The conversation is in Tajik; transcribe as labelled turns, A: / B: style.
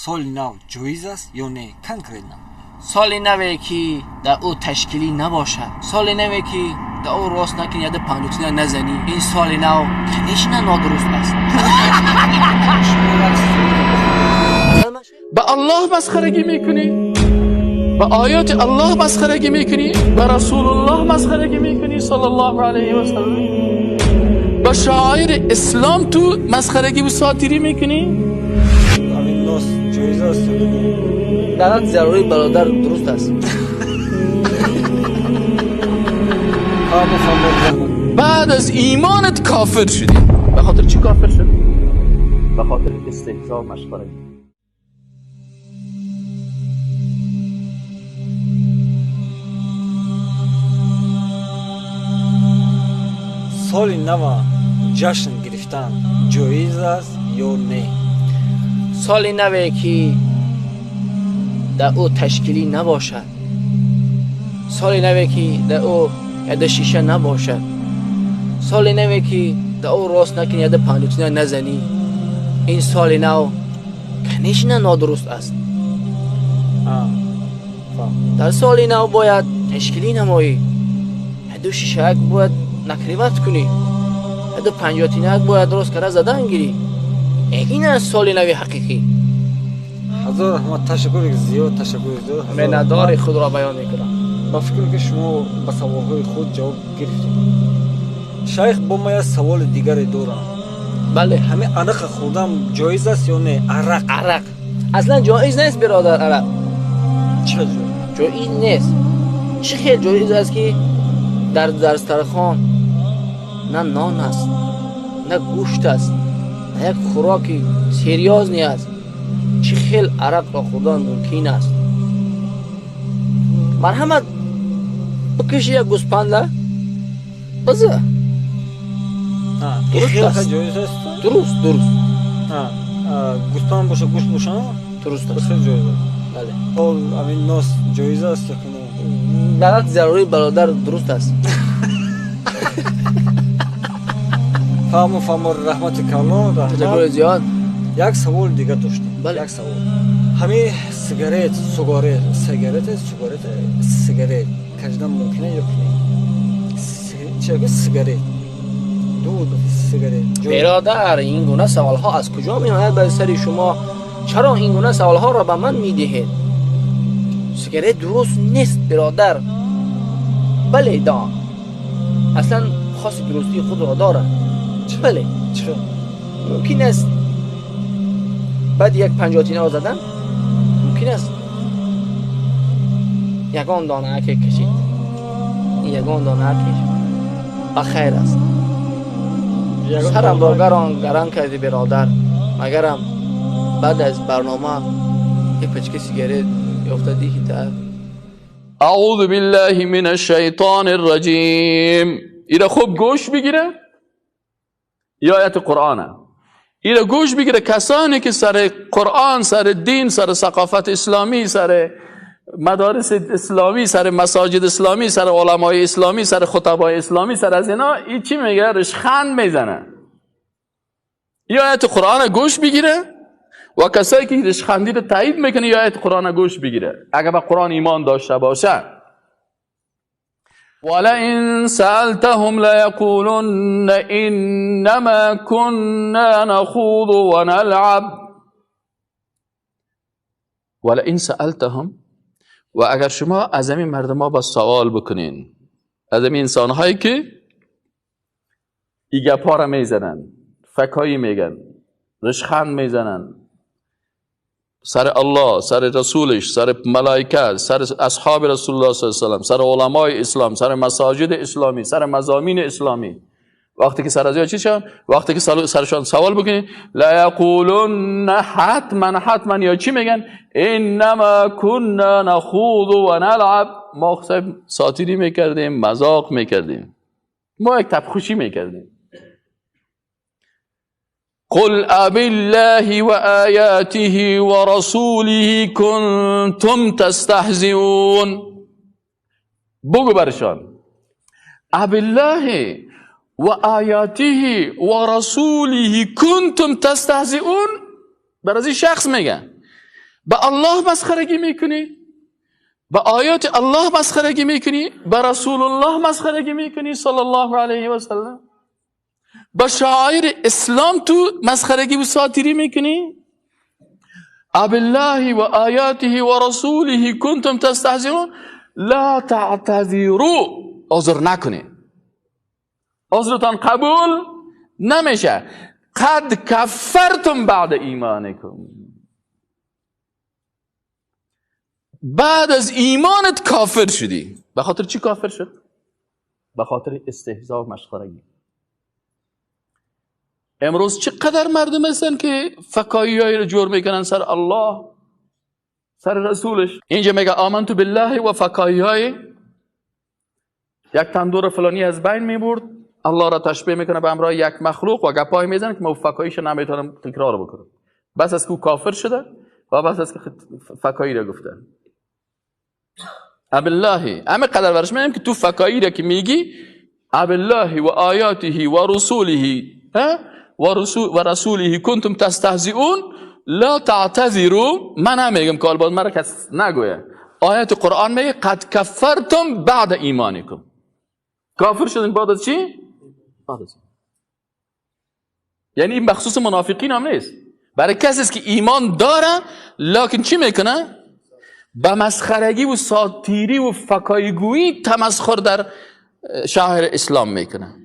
A: Соли нав ҷоиз аст ё не конкретно?
B: Соли наве ки дар ӯ ташкилӣ набошад, соли наве ки дар ӯ рост накунӣ, яда панҷутина назанӣ, ин соли нав конечно нодуруст аст.
C: Ба Аллоҳ масхарагӣ мекунӣ, ба оёти Аллоҳ масхарагӣ мекунӣ, ба Расулуллоҳ масхарагӣ мекунӣ саллаллоҳу алайҳи васаллам, ба шаъири ислом ту масхарагӣ ва сотирӣ мекунӣ.
A: Ҳамин нос ҷоиз аст ё не?
B: Дар ҳадди зарурӣ, бародар, дуруст аст.
A: Фаҳмо, фаҳмо, раҳмат.
C: Баъд аз имонат кофир шудӣ. Ба хотири чӣ кофир шудӣ? Ба хотири истеҳзо, масхарагӣ.
A: Соли нава ҷашн гирифтан ҷоиз аст ё не?
B: Соли наве ки дар ӯ ташкилӣ набошад, соли наве ки дар ӯ яда шиша набошад, соли наве ки дар ӯ рост накунӣ, яда панҷутина назанӣ, ин соли нав конечно нодуруст аст. Дар соли нав бояд ташкилӣ намоӣ, яду шишаак бояд накриват кунӣ, яду панҷотинаак бояд рост карда задан гирӣ. Ин аст соли нави ҳақиқӣ.
A: Ҳазор раҳмат, ташаккури зиёд, ташаккури зиёд.
B: Миннатдори худро баён мекунам.
A: Ба фикрам, ки шумо ба саволҳои худ ҷавоб гирифтед. Шайх, бо ма як саволи дигаре дорам.
B: Бале.
A: Ҳамин арақа хӯрдан ҷоиз аст ё не? Арақ.
B: Арақ аслан ҷоиз нест, биродар, арақ.
A: Чӣ ҷоиз?
B: Ҷоиз нест. Чӣ хел ҷоиз аст, ки дар дастархон на нон аст, на гӯшт аст, на як хӯроки серьёзный аст? Чӣ хел арақро хӯрдан мумкин аст? Марҳамат, бикаши як гӯспанда, биза. Дуруст аст.
A: Ҷоиз аст?
B: Дуруст, дуруст.
A: Гӯспанд боша, гӯшт боша?
B: Дуруст аст.
A: Хел ҷоиз аст.
B: Бале.
A: Ҳол ҳамин нос ҷоиз аст ё не?
B: Дар ҳадди зарурӣ, бародар, дуруст аст.
A: Фаҳмо, фаҳмо, раҳмати калон, раҳмат.
B: Ташаккури зиёд.
A: Як саволи дигар доштем.
B: Бале.
A: Як савол. Ҳамин сигарет, сугарет, сигарет, сугарет, сигарет кашидан мумкин ё не? Чӣ сигарет? Дуд сигарет.
B: Бародар, ин гуна саволҳо аз куҷо меояд ба сари шумо? Чаро ин гуна саволҳоро ба ман медиҳед? Сигарет дуруст нест, бародар. Бале, дон аслан хоси дурустии худро дорад. Бале.
A: Чӣ?
B: Мумкин аст баъд як панҷотинаро задан, мумкин аст ягон донаке кашид. Ин ягон донаакеш ба хайр аст. Сарам гарон гаран карди, биродар. Магарам баъд аз барнома як пачка сигарет ёфта диҳи та.
C: اعوذ بالله من الشیطان الرجیم. ایره خوب گوش بگیره، یا آیت قرآنه. ایره گوش بگیره کسانی که سر قرآن، سر دین، سر ثقافت اسلامی، سر مدارس اسلامی، سر مساجد اسلامی، سر علمای اسلامی، سر خطبای اسلامی، سر از اینا این چی میگه؟ رشخند میزنه. یا آیت قرآن گوش بگیره و کسایی که رشخندی رو تایید میکنه یا آیت قرآن گوش بگیره، اگر به قرآن ایمان داشته باشه. ولئن سألتهم ليقولن إنما كنا نخوض ونلعب. ولئن سألتهم، و اگر شما از همین مردم ها با سوال بکنین، از همین انسان هایی که ای گپا را میزنن، فکایی میگن، رشخند میزنن سر الله، سر رسولش، سر ملائکه، سر اصحاب رسول الله صلی الله علیه و سلم، سر علمای اسلام، سر مساجد اسلامی، سر مضامین اسلامی، وقتی که سر از چی شد؟ وقتی که سرشان سوال بکنی، لا یقولن، حتما حتما یا چی میگن؟ انما كنا نخوض و نلعب. ما ساتیری میکردیم، مذاق میکردیم، ما یک تبخوشی میکردیم. قل أبالله وآياته ورسوله كنتم تستهزئون. بگو برشان أبالله وآياته ورسوله كنتم تستهزئون. بر از این شخص میگن. به الله مسخرگی میکنی، به آیات الله مسخرگی میکنی، به رسول الله مسخرگی میکنی صلی الله علیه و سلم، به شعائر اسلام تو مسخرگی و ساتیری میکنی. ابالله و آیاته و رسوله کنتم تستهزئون لا تعتذروا. عذر نکنی، عذرتان قبول نمیشه. قد کفرتم بعد ایمانکم، بعد از ایمانت کافر شدی. به خاطر چی کافر شد؟ به خاطر استهزاء و مسخرگی. امروز چقدر مردم هستن که فکایی رو جور میکنن سر الله، سر رسولش. اینجا میگه آمنت بالله و فکایی های یک تندور فلانی از بین میبرد، الله را تشبیه میکنه به همراه یک مخلوق و گپای میزنه که ما فکاییش نمیتونم تکرار بکنم. بس از که کافر شده و بس از که فکایی را گفته. ابالله همه قدر برش میگم که تو فکایی را که میگی ابالله و آیاته و رسوله و رسوله کنتم تستهزئون لا تعتذروا. من هم میگم که البته مرا کس نگویه. آیت قرآن میگه قد کفرتم بعد ایمانکم. کافر شدن بعد از چی؟ بعد از. یعنی این مخصوص منافقین هم نیست، برای کسی است که ایمان داره لکن چی میکنه؟ به مسخرگی و ساتیری و فکایگویی تمسخر در شعائر اسلام میکنه.